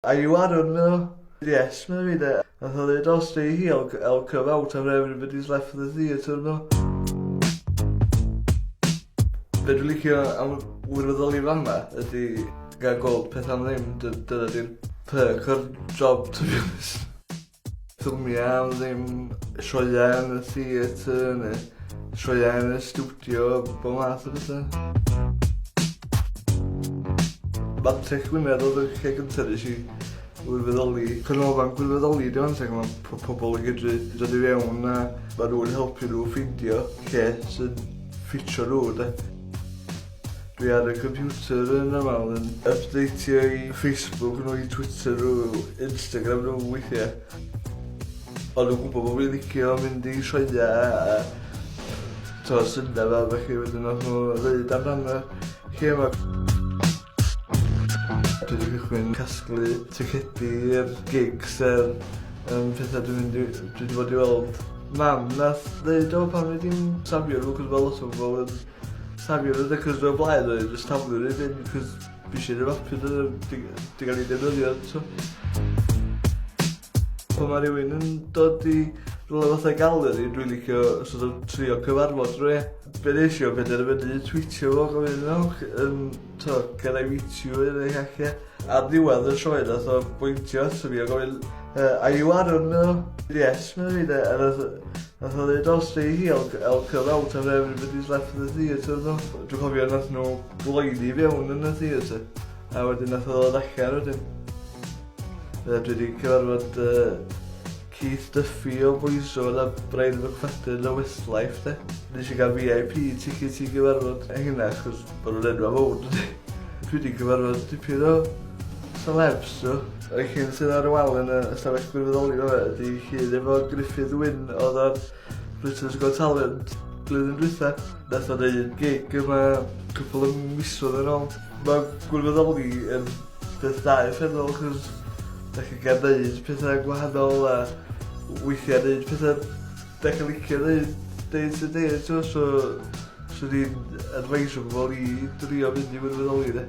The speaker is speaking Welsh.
Are you Aaron? Medda fo. Yes, medda fi de. Nath o ddeud, oh stay here, I'll come out after everybody's left the theatre, medda fo. Be dwi'n licio am wirfoddoli fama ydi gael gweld peth am ddim, dyna di'r perk o'r job to be honest. Ffilmiau am ddim, sioeau yn y theatr neu sioeau yn y stiwdio, bob math o bethau. Mantell Gwynedd oedd y lle gyntaf nes i wirfoddoli. Canolfan gwirfoddoli 'di hwn lle ma' pobl yn gedru dod i fewn a ma' nhw'n helpu nhw ffeindio lle sy'n ffitio nhw 'de. Dwi ar y computer yn amal yn ypdeitio i Facebook nhw, i Twitter nhw, Instagram nhw weithia. O'n nhw'n gwybod bod fi'n licio mynd i sioeau a t'o' syniad a felly wedyn nath nhw ddeud amdan y lle 'ma. Dwi 'di cychwyn casglu ticedi i'r gigs a'r yym petha dwi'n mynd i dwi 'di bod i weld. Mam nath ddeud o pam nei di'm safio nhw 'c'os ma' lot o bobol yn Safio nhw de 'cos o'r blaen o'n i jyst taflu nhw i bin 'cos fi isio i'r papur 'di 'di ga'l 'i defnyddio so. Pan ma' rywun yn dod i rywle fatha galeri dwi'n licio sort of trio cyfarfod rywun ia? Be' nesh i odd penderfynu twîtio fo gofyn iddo fo yym t'o' can I meet you neu llall ia? Ar ddiwedd y sioe nath o bwyntio ato fi a gofyn yy are you Aaron medda fo. Yes medda fi 'de a nath Nath o ddeud oh stay here I'll come out after everybody's left the theatre do. Dwi'n cofio nath nhw gloi ni fewn yn y theatre a wedyn nath o ddod allan wedyn. Yy dwi 'di cyfarfod yy Keith Duffy o Boyzone a Brian McFadden o Westlife 'de. Nesh i ga'l VIP ticket i gyfarfod rheina achos ma' nw'n enwa' mowr dydi? Dwi 'di cyfarfod dipyn o celebs do. Y llun sydd ar y wal yn y ystafell gwirfoddoli fama ydi llun efo Gruffydd Wyn odd ar Britain's Got Talent blwyddyn dwytha. Nath o neud gig yma cwpwl o misoedd yn ôl. Ma' gwirfoddoli yn beth da uffernol achos 'dach chi'n ga'l neud petha gwahanol a weithia' neud petha 'dach chi'n licio neud day to day t'mo' so swn i'n advisio pobol i drio mynd i wirfoddoli 'de.